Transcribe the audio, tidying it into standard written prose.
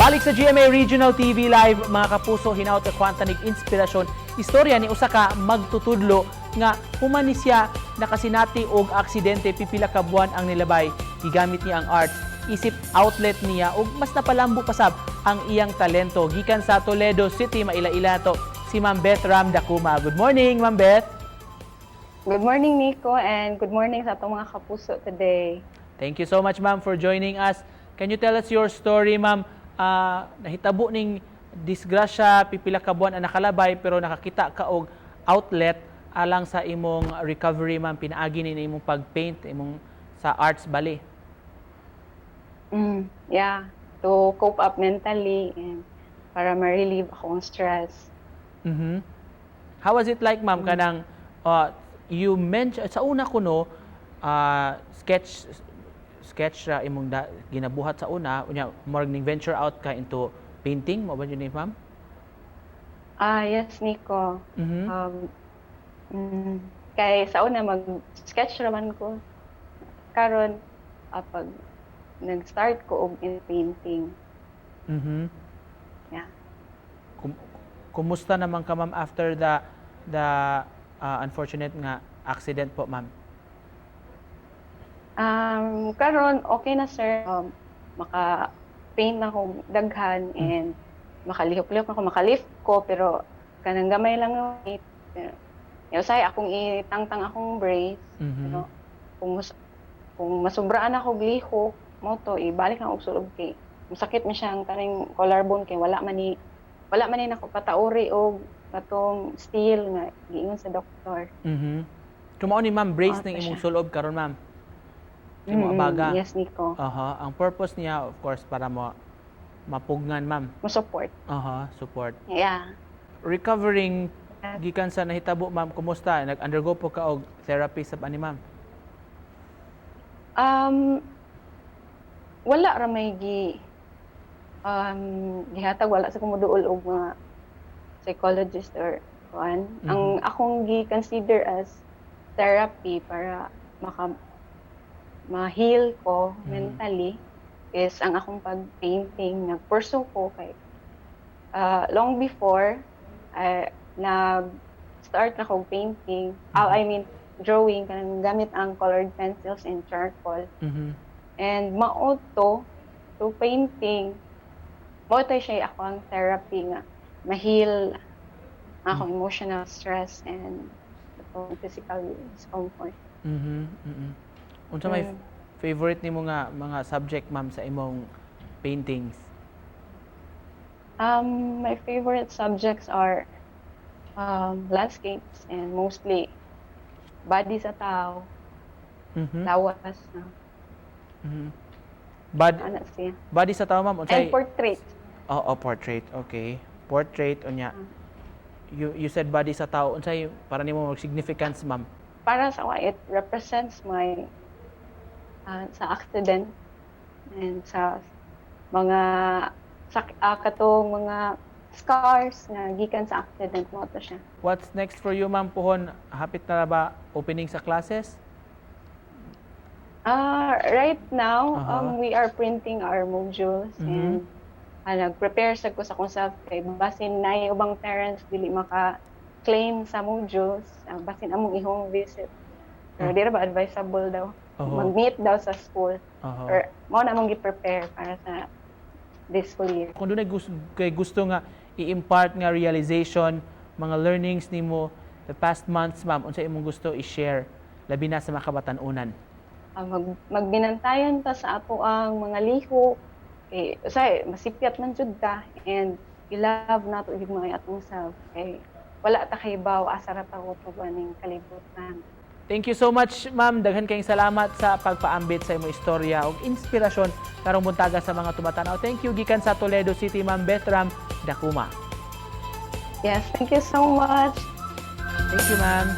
Balik sa GMA Regional TV Live, mga kapuso, hinaot kakuhaan ta nig inspirasyon. Istorya ni usa ka magtutudlo nga human ni siya nakasinati og aksidente pipila ka buwan ang nilabay. Gigamit niya ang arts isip outlet niya ug mas napalambo pa sab ang iyang talento. Gikan sa Toledo City, maila-ila to si Ma'am Beth Ram Dacuma. Good morning, Ma'am Beth. Good morning, Nico, and good morning sa atong mga kapuso today. Thank you so much, ma'am, for joining us. Can you tell us your story, ma'am? Nahitabo ning disgrasya, pipila ka buwan ang nakalabay, pero nakakita ka og outlet alang sa imong recovery, ma'am. Pinaagi ni imong pag-paint, imong sa arts bali. Yeah, to cope up mentally and para ma-relieve akong stress. How was it like, ma'am, kanang you mentioned sa una kuno sketch sketch ra imong ginabuhat sa una, unya murag ning venture out ka into painting mao ba jud ni, ma'am? Ah, yes, Nico. Kay sa una mag-sketch raman ko. Karon pag nag-start ko og in painting. Yeah. Kumusta naman ka, ma'am, after the unfortunate nga accident po, ma'am? Karon okay na, sir. Maka-paint na ko daghan and makalihok-lihok na ko, makalift ko, pero kanang gamay lang ang weight. Pero usahay akong itangtang akong brace. Pero kung masubraan ako og lihok, mao to ibalik na og sulod kay masakit man siya ang kaning collarbone kay wala man ni nako patauri og katong steel nga giingon sa doktor. So mao ni, ma'am, brace Ah, ning to imong siya. Sulob karon, ma'am. Imo abaga. Yes, Nico. Aha, ang purpose niya, of course, para mo mapugngan, ma'am. Mo support. Aha, support. Yeah. Recovering gikan sa nahitabo, ma'am, kumusta? Nag-undergo po ka og therapy sa ani, ma'am? Wala ra may gi gihatag, wala sa ko moduol og mga psychologist or kuan. Ang akong gi-consider as therapy para maka ma-heal ko mentally is ang akong pag-painting. Nag-pursue ko kay long before nag-start na ko painting, I mean drawing, kanang gamit ang colored pencils and charcoal. And mao to painting, mao to siya ako ang therapy nga ma-heal ang akong emotional stress and atong physical discomfort. Unsa may favorite nimo nga mga subject, ma'am, sa imong paintings? My favorite subjects are landscapes and mostly body sa tao, lawas na, ana siya. Body sa tao, ma'am, unsay And portrait. Oh, portrait. Okay. Portrait unya. You said body sa tao, unsay para nimo mag significance, ma'am? Para sa ako, it represents my sa accident and sa mga sa katong mga scars nga gikan sa accident, mao to siya. What's next for you, ma'am, puhon? Hapit na ba opening sa classes? Right now, we are printing our modules and nag-prepare sa ko sa akong self kay basin naay ubang parents dili maka-claim sa modules, basin among i-home visit. Pero di ra ba advisable daw? Mag-meet daw sa school. Or mao na among gi-prepare para sa this school year. Kung dunay gusto, kay gusto nga i-impart nga realization, mga learnings nimo the past months, ma'am, unsa imong gusto i-share labi na sa mga kabatan-unan? Magbinantayan ta sa ato ang mga lihok kay usahay masipyat man jud ta and i-love nato jud mga atong self kay wala ta kahibaw asa ra ta kutob aning kalibutan. Thank you so much, ma'am. Daghan kayong salamat sa pagpaambit sa imong istorya ug inspirasyon karong buntaga sa mga tumatanaw. Thank you gikan sa Toledo City, Ma'am Bethram Dacuma. Yes, thank you so much. Thank you, ma'am.